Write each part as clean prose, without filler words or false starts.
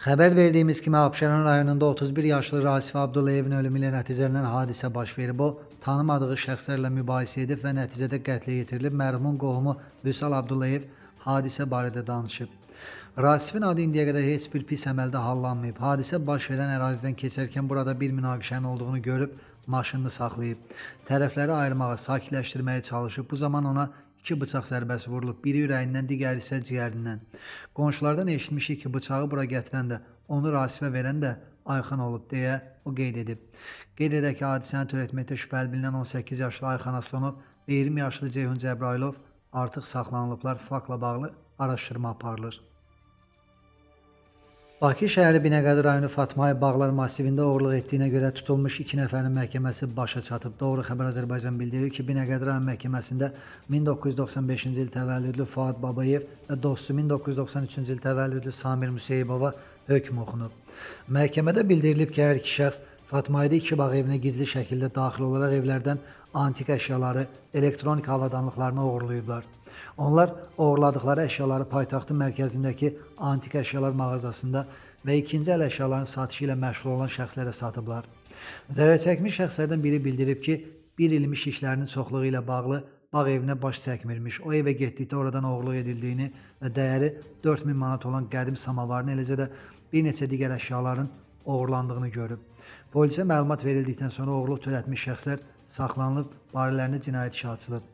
Xəbər verdiyimiz kimi Abşeron rayonunda 31 yaşlı Rasif Abdullayevin ölümü ilə nəticələnən hadisə baş verib. O, tanımadığı şəxslərlə mübahisə edib və nəticədə qətlə yetirilib. Mərhumun qohumu Vüsal Abdullayev hadisə barədə danışıb. Rasifin adı indiyə qədər heç bir pis əməldə hallanmayıb. Hadisə baş verən ərazidən keçərkən burada bir münaqişənin olduğunu görüb maşınını saxlayıb. Tərəfləri ayırmağa, sakitləşdirməyə çalışıb. Bu zaman ona iki bıçaq zərbəsi vurulub. Biri ürəyindən, digəri isə ciyərindən. Qonşulardan eşitmişik ki, bıçağı bura gətirən də, onu Rasifə verən də Ayxan olub deyə o qeyd edib. Qeyd edək ki, hadisəni törətməkdə şübhəli bilinən 18 yaşlı Ayxan Aslanov və 20 yaşlı Ceyhun Cəbrayılov artıq saxlanılıblar. Faktla bağlı araşdırma aparılır. Bakı şəhəri Binəqədi rayonu Fatmaya Bağlar masivində oğurluq etdiyinə görə tutulmuş iki nəfərin məhkəməsi başa çatıb. Doğru Xəbər Azərbaycan bildirir ki, Binəqədi rayon məhkəməsində 1995-ci il təvəllüdlü Fuad Babayev və dostu 1993-cü il təvəllüdlü Samir Müseyibova hökm oxunub. Məhkəmədə bildirilib ki, hər iki şəxs Fatmayda iki bağ evinə gizli şəkildə daxil olaraq evlərdən antik əşyaları, elektronik avadanlıqlarını oğurlayıblar. Onlar oğurladıkları əşyaları paytaxtın mərkəzindəki antik əşyalar mağazasında və ikinci əl əşyaların satışı ilə məşğul olan şəxslərə satıblar. Zərər çəkmiş şəxslərdən biri bildirib ki, bir ilmiş işlərinin çoxluğu ilə bağlı bağ evinə baş çəkmirmiş. O evə getdikdə oradan oğurluq edildiyini və dəyəri 4000 manat olan qədim samavarın, eləcə də bir neçə digər əşyaların oğurlandığını görüb. Polisə məlumat verildikdən sonra oğurluq törətmiş şəxslər saxlanılıb, barələrində cinayət işi açılıb.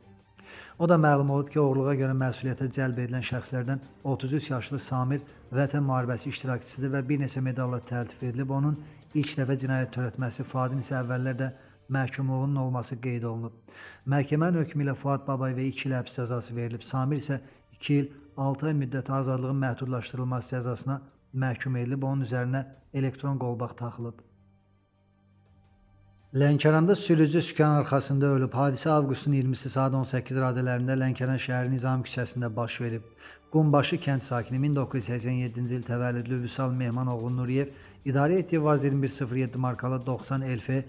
O da məlum olub ki, oğurluğa görə məsuliyyətə cəlb edilən şəxslərdən 33 yaşlı Samir Vətən müharibəsi iştirakçısıdır və bir neçə medalla təltif edilib. Onun ilk dəfə cinayət törətməsi, Fuadın isə əvvəllər də məhkumluğunun olması qeyd olunub. Məhkəmənin hökmü ilə Fuad Babayevə 2 il həbs cəzası verilib. Samir isə 2 il 6 ay müddəti azadlığın məhdudlaşdırılması cəzasına məhkum edilib. Onun üzərinə elektron qolbaq taxılıb. Lənkəranda sürücü sükan arxasında ölüb. Hadisə avqustun 20-si saat 18 radələrində Lənkəran şəhəri Nizami küçəsində baş verib. Qumbaşı kənd sakini 1987-ci il təvəllüdlü Vüsal Mehmanoğlu Nuriyev idarə etdiyi VAZ 2107 markalı 90 LF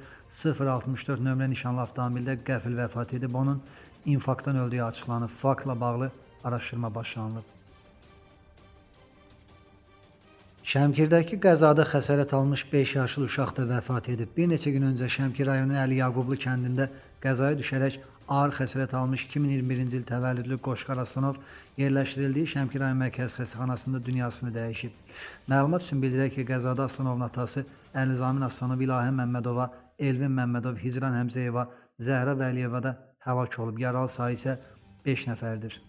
064 nömrə nişanlı avtomobildə qəfil vəfat edib. Onun infarktdan öldüyü açıqlanıb. Faktla bağlı araşdırma başlanılıb. Şəmkirdəki qəzada xəsarət almış 5 yaşlı uşaq da vəfat edib. Bir neçə gün öncə Şəmkir rayonunun Əli Yaqublu kəndində qəzaya düşərək ağır xəsarət almış 2021-ci il təvəllüdlü Qoşqar Aslanov yerləşdirildiyi Şəmkir rayon Mərkəzi Xəstəxanasında dünyasını dəyişib. Məlumat üçün bildirək ki, qəzada Aslanovun atası Əlizamin Aslanov, İlahə Məmmədova, Elvin Məmmədov, Hicran Həmzəyeva, Zəhra Vəliyeva da həlak olub. Yaralı sayı isə 5 nəfərdir.